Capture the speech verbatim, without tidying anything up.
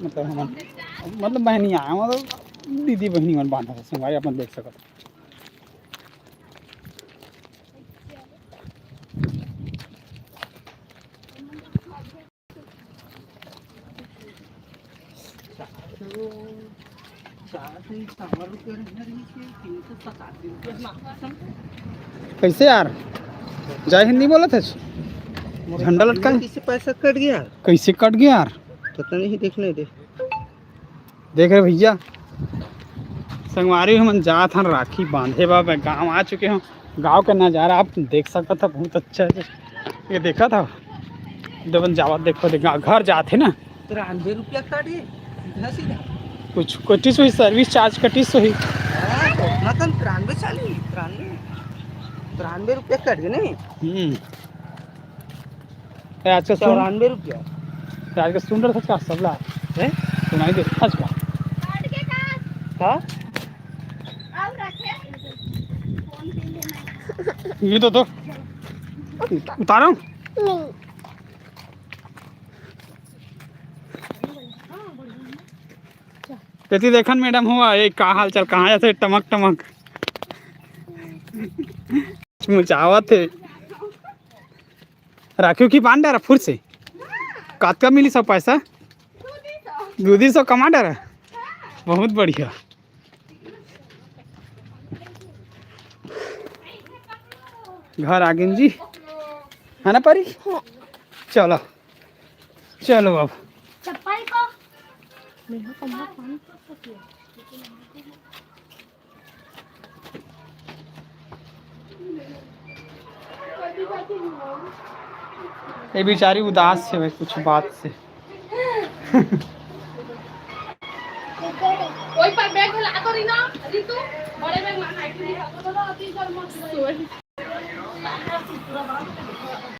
मतलब हमन, मतलब बहनी आए, मतलब दीदी बहनी मन बांधत हे संगवारी, अपन देख सकत। कैसे यार, जय हिंद नहीं बोलत हे? झंडा लटका है। कैसे पैसा कट गया? कैसे कट गया यार? पता नहीं, देखने दे। देख रहे भैया, संगवारी हमन जात हन राखी बांधे बर, गांव आ चुके हन। गांव का नजारा आप देख सकत ह, बहुत अच्छा है। ये देखत ह, जब जावत देखो, देख, घर जात हे ना। तिरानवे रुपया काट ये, सीधा सीधा। कुछ कटिस होही, सर्विस चार्ज कटिस होही। हाँ, तो उतना कम, तिरानवे चालीस, तिरानवे, तिरानवे रुपया कट गए नहीं। हम्म। ए, आज का सुन, चौरानवे रुपया। ए, आज का सुन रहा था का सबला? हैं? सुनाई दे आज का। का? ये तो, तो उतारो। तेती देखन मैडम हुआ, ये का हाल चाल, कहाँ जाथे टमक टमक मुचावत हे। राखी उखी बांध डारा फुर से। कतका मिली सब पैसा? दू तीन सौ कमा डारा। बहुत बढ़िया। घर आ गए जी, है ना परी? चलो, चलो अब। चप्पल को ये बेचारी उदास है भाई कुछ बात से। कोई पर बैग ला तो रही ना, रितु, बड़े बैग ला, नाइट में।